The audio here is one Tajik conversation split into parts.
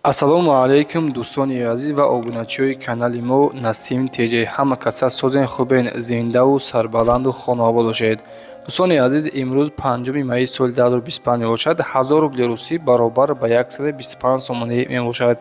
Ассалому алайкум, дӯстони азиз ва обуначиҳои канали мо Насим ТЖ. Ҳама каса созен, хубен, зиндаву сарбаланду хонаобод бошед. Дӯстони азиз, имрӯз 5 майи соли 2025 мебошад. 1000 рубли русӣ баробар ба 125 сомонӣ мебошад.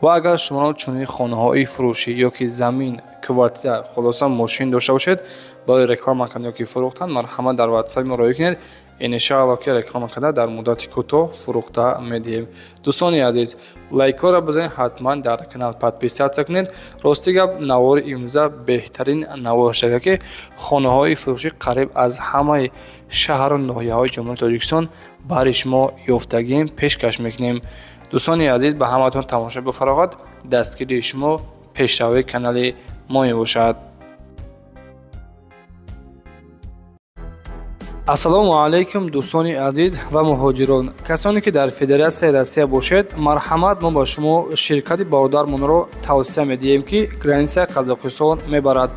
Ва агар шуморо чунин хонаҳои фурӯшӣ ёки замин, квартира, хулоса, мошин дошта бошед, барои реклама кардан ёки фурӯхтан, марҳамат, дар ватсапи мо роҳӣ кунед. Иншаалло, ки реклама карда, дар муддати кӯтоҳ фурӯхта медиҳем. Дӯстони азиз, лайкҳоро бизанед, ҳатман дар канал подписаться кунед. Рости гап, навори имрӯза беҳтарин навор шуда, ки хонаҳои фурӯшӣ қариб аз ҳамаи шаҳру ноҳияҳои Ҷумҳурии Тоҷикистон барои шумо ёфтагием, пешкаш мекунем. Дӯстони азиз, ба ҳаматон тамошо бифароғат. Дастгирии шумо пешравии канали мо мебошад. Ассалому алайкум, дӯстони азиз ва муҳоҷирон, касоне ки дар Федератсияи Россия бошед. Марҳамат, мо ба шумо ширкати бародармонро тавсия медиҳем, ки границаи Қазоқистон мебарад.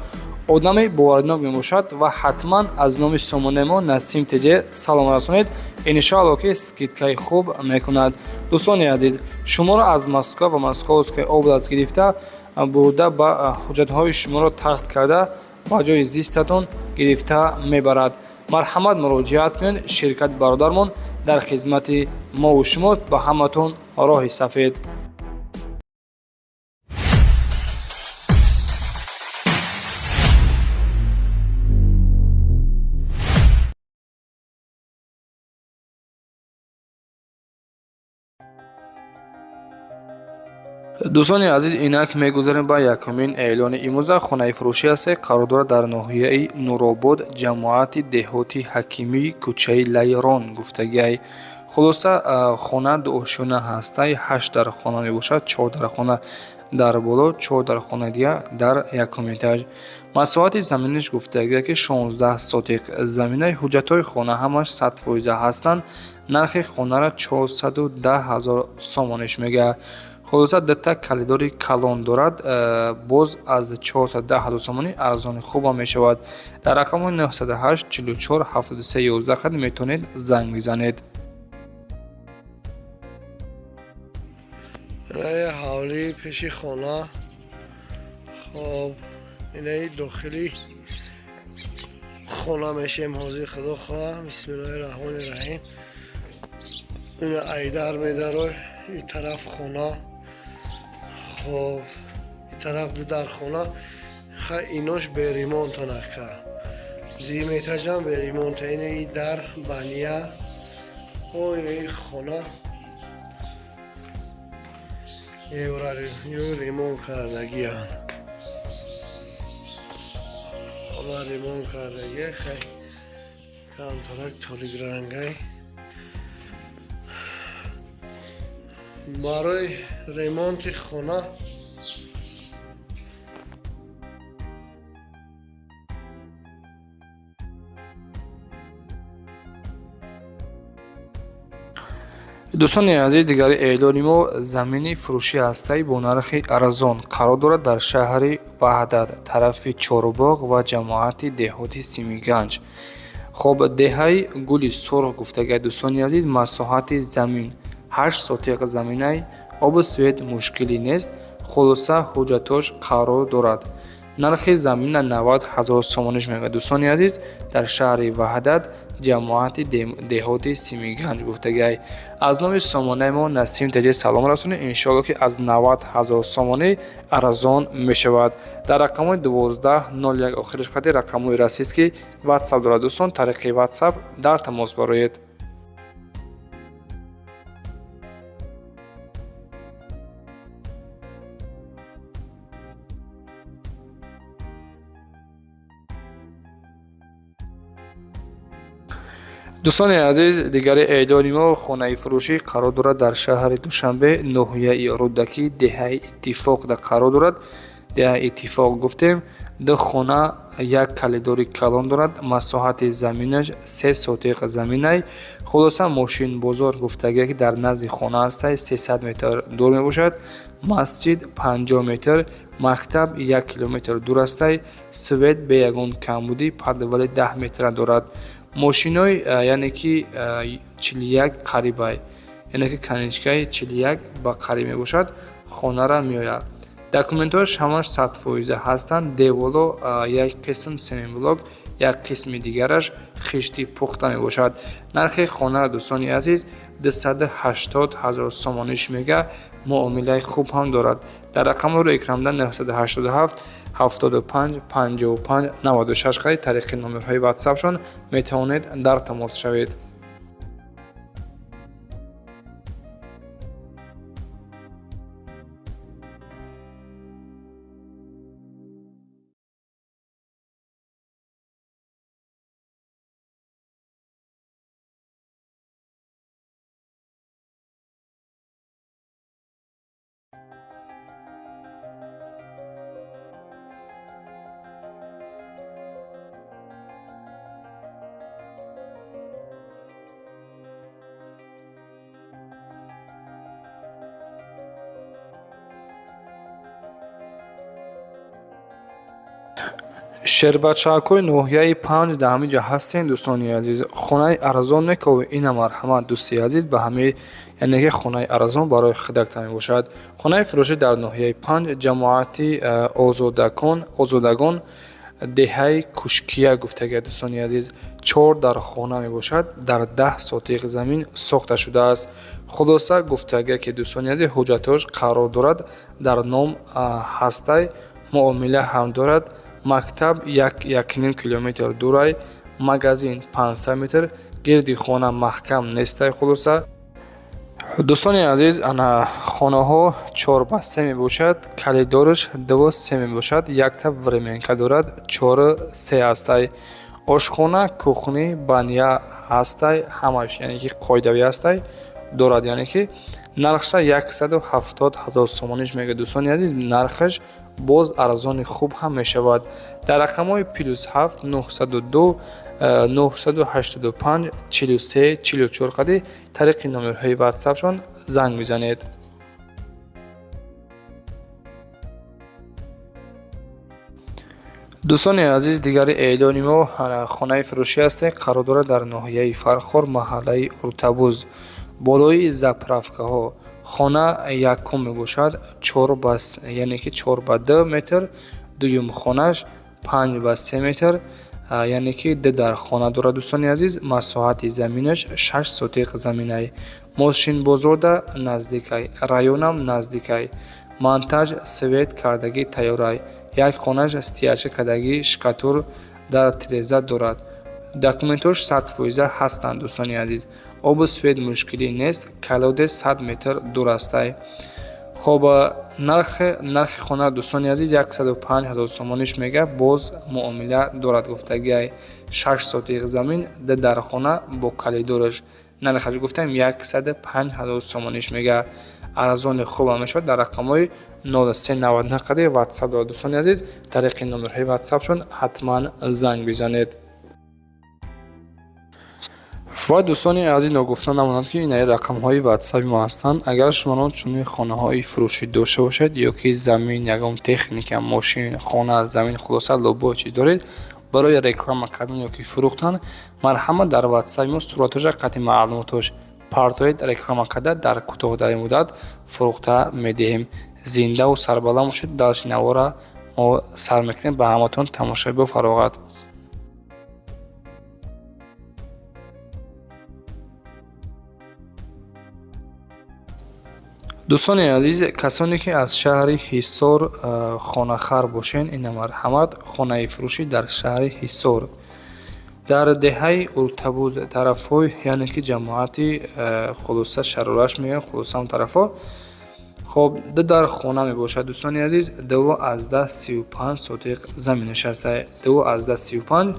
Одами боваринок мебошад ва ҳатман аз номи сомонаи мо Насим ТЖ салом расонед. Иншоалло, ки скидкаи хуб мекунад. Дӯстони азиз, шуморо аз Москва ва Московская область гирифта бурда, ба ҳуҷҷатҳои шуморо тахт карда, ба ҷои зистатон гирифта мебарад. Марҳамат, муроҷиат кунед. Ширкати бародармон дар хизмати мову шумо. Ба ҳаматон роҳи сафед. Дӯстони азиз, инак мегузарем ба якумин эълони имрӯза. Хонаи фурӯшӣ ҳасте, қарор дорад дар ноҳияи Нуробод, ҷамоати деҳоти Ҳакимӣ, кӯчаи Лайрон гуфтагиай. Хулоса, хона дуошёна ҳастай, ҳашт дархона мебошад: чор дархона дар боло, чор дархонаи дигар дар якум этаж. Масоҳати заминаш гуфтагия, ки 16 сотиқ заминаи. Ҳуҷҷатҳои хона ҳамаш 100% ҳастанд. Нархи хонаро 410 ҳазор сомониш мегӯяд. Хулоса, дута калидори калон дорад. Боз аз 410 ҳазор сомонӣ арзони хубам мешавад. Дар рақамҳои 908 44 73 11 қад метавонед занг бизанед. Инаи ҳавлии пеши хона. Хоб, инаи дохили хона мешем ҳозир, худо хоҳа. Бисмиллоҳи раҳмони раҳим. Ина айдар медарой, и тараф хона. Хоб, и тараф ду дар хона. Ха, инош беремонтанака, зим этажам беремонта. Ина и дар бания о, инаи хона евро ремонт кардагиян, хона ремонт кардагия. Хай, камтарак торикрангай. Барои ремонти хона. Дӯстони азиз, дигари эълони мо замини фурӯшӣ ҳастай бо нархи арзон, қарор дорад дар шаҳри Ваҳдат, тарафи Чорбоғ ва ҷамоати деҳоти Симиганҷ. Хоб, деҳаи Гули Сурх гуфтагиай. Дӯстони азиз, масоҳати замин 8 сотиқ заминай, обу свет мушкилӣ нест. Хулоса, ҳуҷҷатош қарор дорад. Нархи замина 90 ҳазор сомониш мегӯяд. Дӯстони азиз, дар шаҳри Ваҳдат, ҷамоати деҳоти Симиганҷ гуфтагиай. Аз номи сомонаи мо Насим ТЖ салом расонед. Иншоалло, ки аз 90 ҳазор сомонӣ арзон мешавад. Дар рақамҳои 12 01 охириш қади рақамҳои российский ватсап дорад. Дӯстон, тариқи ватсап дар тамос бароед. Дӯстони азиз, дигари эълони мо хонаи фурӯшӣ, қарор дорад дар шаҳри Душанбе, ноҳияи Рӯдакӣ, деҳаи Иттифоқ қарор дорад. Деҳаи Иттифоқ гуфтем. Ду хона, як калидори калон дорад. Масоҳати заминаш 3 сотиқ заминай. Хулоса, мошинбозор гуфтагие, ки дар назди хона ҳастай, 300 метр дур мебошад. Масҷид 50 метр, мактаб 1 километр дур астай. Свет бе ягон камбудӣ, подвали 10 метра дорад. Мошинои, яъне ки 41 қарибай. Яъне ки конечкаи 41 ба қариб мебошад, хонара меояд. Документҳояш ҳамаш 100% ҳастанд. Деволо як қисм семенблок, як қисми дигараш хишти пухта мебошад. Нархи хонара, дӯстони азиз, 280 000 сомониш мега, муомилаи хуб ҳам дорад. Дар рақамҳоро экранда 987 75 55 96 қариб тариқи номерҳои ватсапшон метавонед дар тамос шавед. Шербачакҳои ноҳияи Панҷ дар ҳамин ҷо ҳастем, дӯстони азиз. Хонаи арзон мекобем, ина марҳамат, дӯсти азиз, ба ҳамаи, яъне ки хонаи арзон барои худакта мебошад. Хонаи фурӯшӣ дар ноҳияи Панҷ, ҷамоати Озодагон, деҳаи Кушкия гуфтага, дӯстони азиз. 4 дар хона мебошад, дар 10 сотиқ замин сохта шудааст. Хулоса гуфтага ки, дӯстони азиз, ҳуҷҷатҳош қарор дорад, дар ном ҳастай, муомила ҳам дорад. Мактаб 1-1,5 километр дурай, магазин 500 метр, гирди хона маҳкам нестай. Хулоса, дӯстони азиз, ана хонаҳо 4 ба 3 мебошад, калидораш 2-3 мебошад, якта временка дорад, 4-3 ҳастай. Ошхона, кухни, баня ҳастай, ҳамаш, яъне ки қоидавӣ ҳастай дорад. Яъне ки нархша 170 000 сомониш мега, дӯстони азиз, нархаш боз арзони хуб ҳам мешавад. Дар рақамҳои +7 902 985 43 44 қади тариқи номерҳои ватсапшон занг мезанед. Дӯстони азиз, дигари эълони мо хонаи фурӯшӣ ҳастем, қарор дорад дар ноҳияи Фархор, маҳаллаи Уртабуз, болои заправкаҳо. Хона якум мебошад, чор ба, яъне ки 4 ба 2 метр, дуюм хонаш 5 ба 3 метр, яъне ки ду дар хона дорад, дӯстони азиз. Масоҳати заминаш 6 сотиқ заминай. Мошинбозорда наздикай, районам наздикай, монтаж свет кардагӣ тайёрай. Як хонаш стяжка кардагӣ, штукатур дар тиреза дорад. Документҳош 100% ҳастанд, дӯстони азиз. Обу свет мушкилӣ нест, колодец 100 метр дур астай. Хоб, нархи хона, дӯстони азиз, 105 000 сомониш мега, боз муомила дорад гуфтагиай. 6 сотиқ замин, ду дар хона бо калидораш. Нархаш гуфтем 105 000 сомониш мега, арзони хубам мешавад. Дар рақамҳои 0399 қади ватсап дорад, дӯстони азиз, тариқи номерҳои ватсапшон ҳатман занг бизанед. Ва дӯстони азиз, ногуфта намонад, ки инаи рақамҳои ватсапи мо ҳастанд. Агар шуморо чунин хонаҳои фурӯшӣ дошта бошед ё ки замин, ягон техника, мошин, хона, замин, хулоса любой чиз доред барои реклама кардан ё ки фурӯхтан, марҳамат, дар ватсапи мо суратҳоша қатъи маълумотош партоед, реклама карда дар кӯтоҳтарин муддат фурӯхта медиҳем. Зиндаву сарбаланд бошед. Дальше навора мо сар мекунем. Ба ҳаматон тамошои бо фароғат. Дӯстони азиз, касоне ки аз шаҳри Ҳисор хонахар бошед, ина марҳамат, хонаи фурӯшӣ дар шаҳри Ҳисор, дар деҳаи Уртабуз, тарафҳои, яъне ки ҷамоати, хулоса, Шарораш мегӯям, хулоса он тарафҳо. Хоб, ду дар хона мебошад, дӯстони азиз, 2,35 сотиқ заминаш аст, 2,35,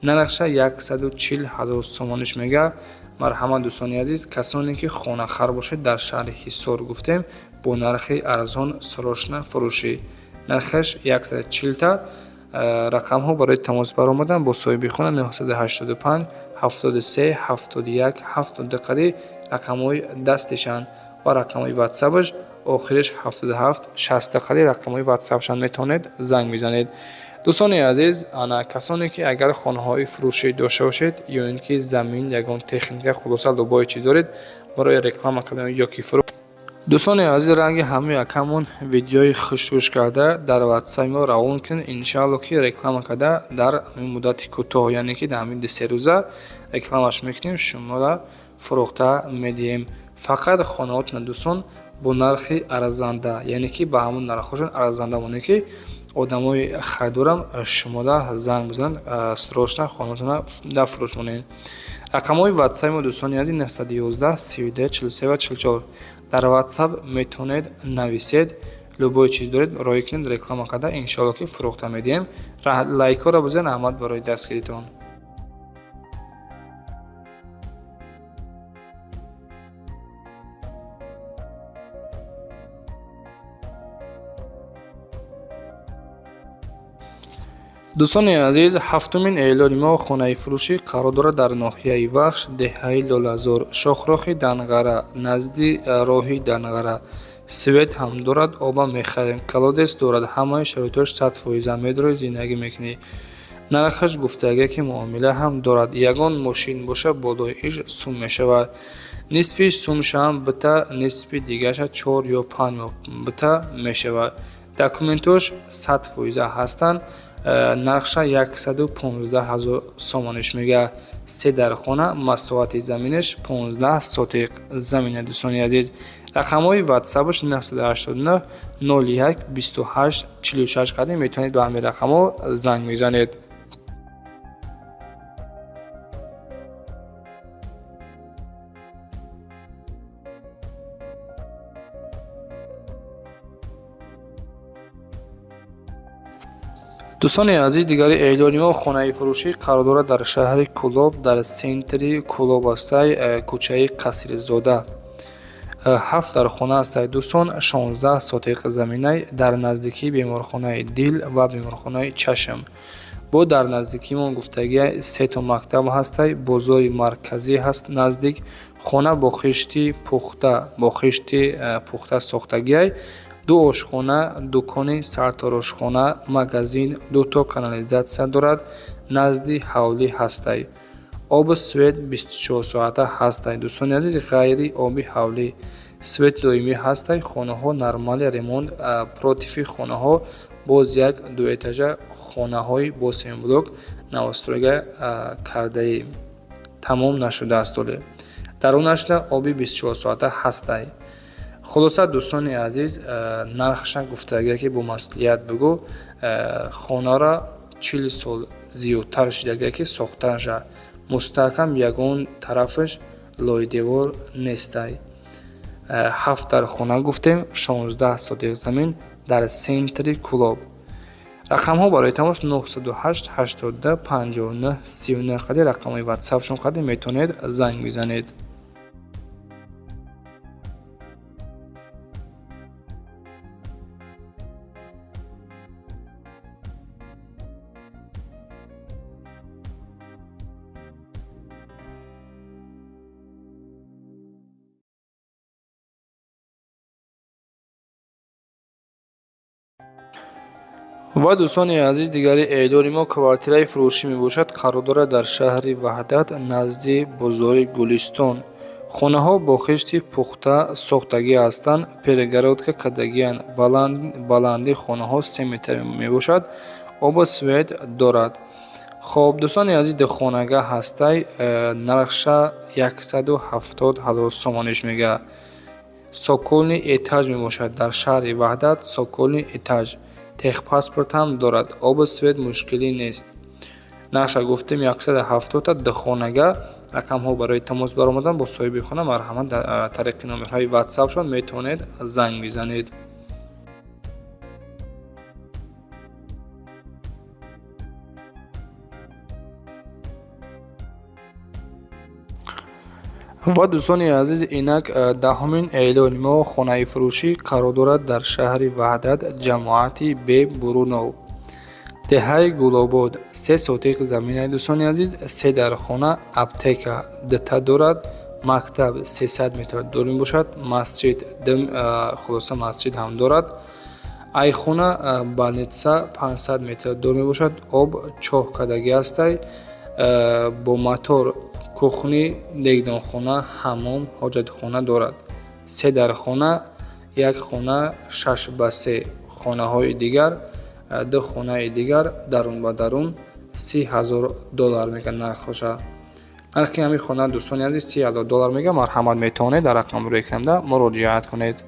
нархша 140 000 сомониш мега. Марҳамат, дӯстони азиз, касоне ки хонахар бошед дар шаҳри Ҳисор, гуфтем, бо нархи арзон, срочно фурӯшӣ, нархаш 140 та. Рақамҳо барои тамос баромадан бо соҳиби хона 985 73 71 72 қади рақамҳои дастишанд ва рақамҳои ватсапаш охириш 77 60 қади рақамҳои ватсапшанд, метавонед занг бизанед. Дӯстони азиз, ана касоне ки агар хонаҳои фурӯшӣ дошта бошед ё ин ки замин, ягон техника, хулоса любое чиз доред барои реклама кардан ё ки фурӯш. Дӯстони азиз, ранги ҳамаи акамон видеои хушрӯш карда дар ватсапи мо равон кунед, иншаалло ки реклама карда дар ҳамин муддати кӯтоҳ, яъне ки дар ҳамин 2-3 рӯза рекламаш мекунем, шуморо фурӯхта медиҳем. Фақат хонаҳотона, дӯстон, бо нархи арзанда, яъне ки ба ҳамон нархҳошон арзанда монед, ки одамои харидорам шумода занг бизананд, срочно хонаҳотона дар фурӯш монед. Рақамҳои ватсапи мо, дӯстони азиз, 911 32 43 ва 44. Дар ватсап метавонед нависед, любой чиз доред роҳӣ кунед, реклама карда иншоалло ки фурӯхта медиҳем. Лайкҳоро бизанед, раҳмат барои дастгиритон. Дӯстони азиз, ҳафтумин эълони мо хонаи фурӯшӣ қарор дорад дар ноҳияи Вахш, деҳаи Лолазор, шохроҳи Данғара, назди роҳи Данғара. Свет ҳам дорад, обам мехарем, колодец дорад, ҳамаи шароитош 100%, медрои зиндагӣ мекунӣ. Нархаш гуфтагие ки муомила ҳам дорад, ягон мошин боша болои иш сум мешавад. Нисфи сумшаам бита, нисфи дигараша 4 ё 5 моҳ бита мешавад. Документош 100% ҳастанд. Нархша 115 ҳазор сомониш мега. Се дар хона, масоҳати заминаш 15 сотиқ замина. Дӯстони азиз, рақамҳои ватсапаш 989 01 28 46 қадим, метавонед ба ҳамин рақамҳо занг мезанед. Дӯстони азиз, дигари эълони мо хонаи фурӯшӣ қарор дорад дар шаҳри Кӯлоб, дар центри Кӯлоб ҳастай, кӯчаи Қасризода. 7 дар хона ҳастай, дӯстон, 16 сотиқ заминай, дар наздикии беморхонаи дил ва беморхонаи чашм. Бо дар наздикиимон гуфтагия се то мактаб ҳастай, бозори марказӣ ҳаст наздик. Хона бо хишти пухта, бо хишти пухта сохтагиай, ду ошхона, дукони сарторошхона, магазин, дуто канализатсия дорад, назди ҳавлӣ ҳастай. Обу свет 24 соата ҳастай, дӯстони азиз, ғайри оби ҳавлӣ. Свет доимӣ ҳастай, хонаҳо нормальный ремонт, против и хонаҳо боз як дуэтажа хонаҳои бо семблок новостройка кардаи тамом нашудааст оле. Дарунашда оби 24 соата ҳастай. Хулоса, дӯстони азиз, нархша гуфтагия ки бо маслиҳат бигӯ, хонаро 40 сол зиёдтар шидагия ки сохтанаша, мустаҳкам, ягон тарафаш лойдевор нестай. 7 дар хона гуфтем, 16 сотиқ замин дар центри Кӯлоб. Рақамҳо барои тамос 908 82 59 39 қади рақамҳои ватсапшон қади метавонед занг бизанед. Ва дӯстони азиз, дигари эълони мо квартираи фурӯшӣ мебошад, қарор дорад дар шаҳри Ваҳдат, назди бозори Гулистон. Хонаҳо бо хишти пухта сохтагӣ ҳастанд, перегородка кардагианд, баландии хонаҳо 3 метр мебошад, обу свет дорад. Хоб, дӯстони азиз, духонага ҳастай, нархша 170 ҳазор сомониш мега. Цокольный этаж мебошад, дар шаҳри Ваҳдат цокольный этаж. Техпаспорт ҳам дорад, обу свет мушкилӣ нест. Нархша гуфтем 170-та духонага. Рақамҳо барои тамос баромадан бо соҳиби хона марҳамат дар тариқи номерҳои ватсапшон метавонед занг бизанед. Ва дӯстони азиз, инак даҳумин эълони мо хонаи фурӯшӣ қарор дорад дар шаҳри Ваҳдат, ҷамоати Бебурунов, деҳаи Гулобод, 3 сотиқ заминаи, дӯстони азиз, се дар хона, аптека дута дорад, мактаб 300 метр дур мебошад, масҷид, хулоса масҷид ҳам дорад. Айхона больница 500 метр дур мебошад. Об чоҳ кардагӣ ҳастай, бо мотор. Кухни, дегдонхона, ҳаммом, ҳоҷатхона дорад. Се дархона, як хона 6 ба 3, хонаҳои дигар, ду хонаи дигар дарун ба дарун. 30 000 доллар мега нархоша. Нархи ҳамин хона, дӯстони азиз, 30 000 доллар мега. Марҳамат, метавонед дар рақам рӯи экранда муроҷиат кунед.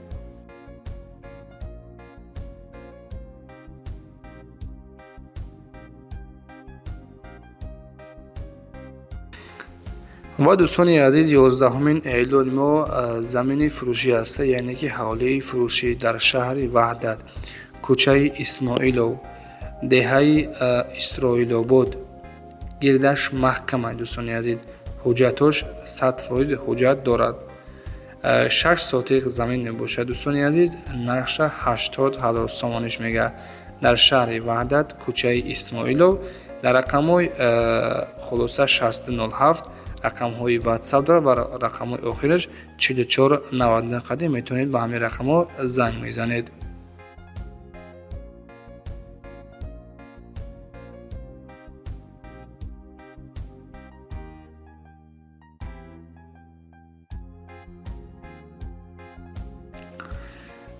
Ва, дӯстони азиз, 11-умин эълони мо замини фурӯшӣ аст, яъне ки ҳавлии фурӯшӣ дар шаҳри Ваҳдат, кӯчаи Исмоилов, деҳаи Исроилобод. Гирдаш маҳкама, дӯстони азиз, ҳуҷҷатош 100% ҳуҷҷат дорад. 6 сотиқ замин мебошад, дӯстони азиз. Нархша 80 000 сомониш мега. Дар шаҳри Ваҳдат, кӯчаи Исмоилов, дар рақамҳои хулоса 607 рақамҳои Ватсап дорад ва рақамҳои охираш 4499 қадим. Метавонед ба ҳамин рақамҳо занг мезанед.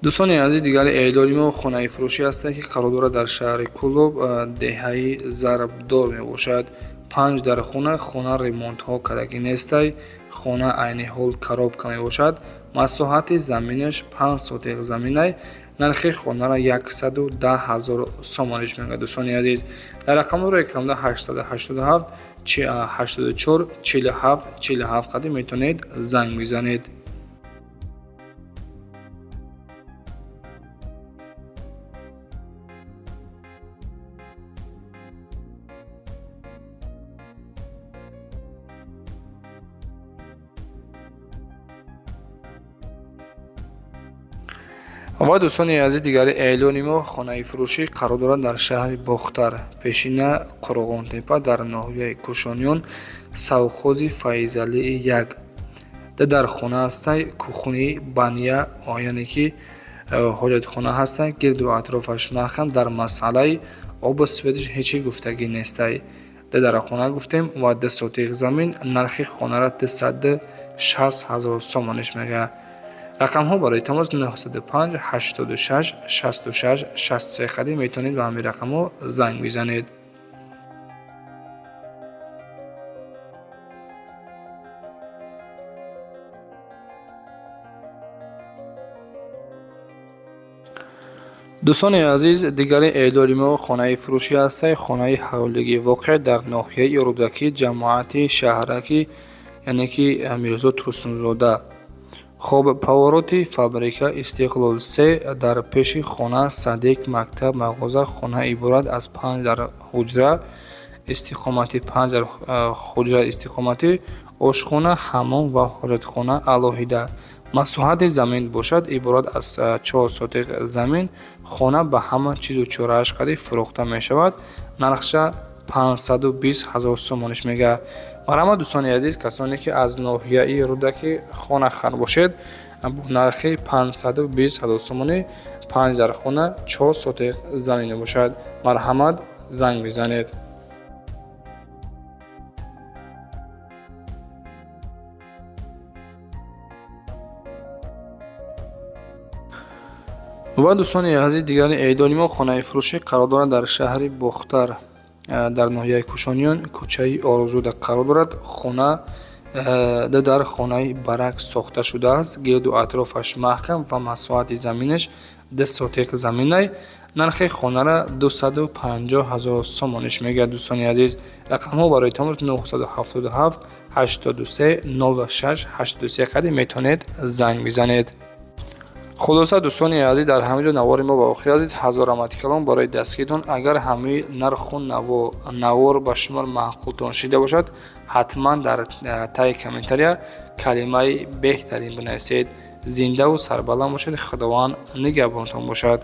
Дӯстони азиз, дигари эълони мо хонаи фурӯшӣ ҳастанд, ки қарор дорад дар шаҳри Кӯлоб, деҳаи Зарбдор мебошад. Панҷ дар хона, хона ремонтҳо кардагӣ нестай, хона айни ҳол коробка мебошад. Масоҳати заминаш 5 сотиқ заминай. Нархи хонаро 110 000 сомониш мегӯяд, дӯстони азиз. Дар рақамҳоро экранда 887 84 47 47 қадим метавонед занг бизанед. Ва, дӯстони азиз, дигари эълони мо хонаи фурӯшӣ қарор дорад дар шаҳри Бохтар, пешина Қурғонтепа, дар ноҳияи Кӯшониён, совхози Файзалии 1. Ду дар хона ҳастай, кухни, баня, яъне ки ҳоҷатхона ҳастай. Гирду атрофаш маҳкам, дар масъалаи обу светиш ҳечи гуфтагӣ нестай. Ду дар хона гуфтем ва 2 сотиқ замин. Нархи хонаро 260 000 сомониш мегӯяд. Рақамҳо барои тамос 905 86 66 63 қадим. Метавонед ба ҳамин рақамҳо занг бизанед. Дӯстони азиз, дигари эълони мо хонаи фурӯшӣ ҳастай, хонаи ҳавлигӣ, воқеъ дар ноҳияи Рӯдакӣ, ҷамоати шаҳраки, яъне ки Мирзо Турсунзода. Хоб, повороти фабрика Истиқлол 3, дар пеши хона садик, мактаб, мағоза. Хона иборат аз панҷ дар ҳуҷра истиқоматӣ, панҷ дар ҳуҷра истиқоматӣ, ошхона, ҳаммом ва ҳоҷатхона алоҳида. Масоҳати замин бошад иборат аз 4 сотиқ замин. Хона ба ҳама чизу чорааш қадир фурӯхта мешавад. Нархша 520 000 сомониш мегӯяд. Марҳамат, дӯстони азиз, касоне ки аз ноҳияи Рӯдакӣ хона хар бошед, бо нархи 520 000 сомонӣ, панҷ дар хона, 4 сотиқ замин мебошад. Марҳамат, занг бизанед. Ва, дӯстони азиз, дигари эълони мо хонаи фурӯшӣ қарор дорад дар шаҳри Бохтар, дар ноҳияи Кӯшониён, кӯчаи Орзуда қарор дорад. Хона ду дар хонаи барак сохта шудааст, гирду атрофаш маҳкам ва масоҳати заминаш 2 сотиқ заминай. Нархи хонаро 250 000 сомониш мегӯяд, дӯстони азиз. Рақамҳо барои тамос 977 83 06 83 қадим. Метавонед занг бизанед. Хулоса, дӯстони азиз, дар ҳамин ҷо навори мо ба охир расид. Ҳазор раҳмати калом барои дастгиритон. Агар ҳамаи нарху навор ба шумо маъқултон шида бошад, ҳатман дар таи комментария калимаи беҳтарин бинависед. Зиндаву сарбаланд бошед, Худованд нигаҳбонтон бошад.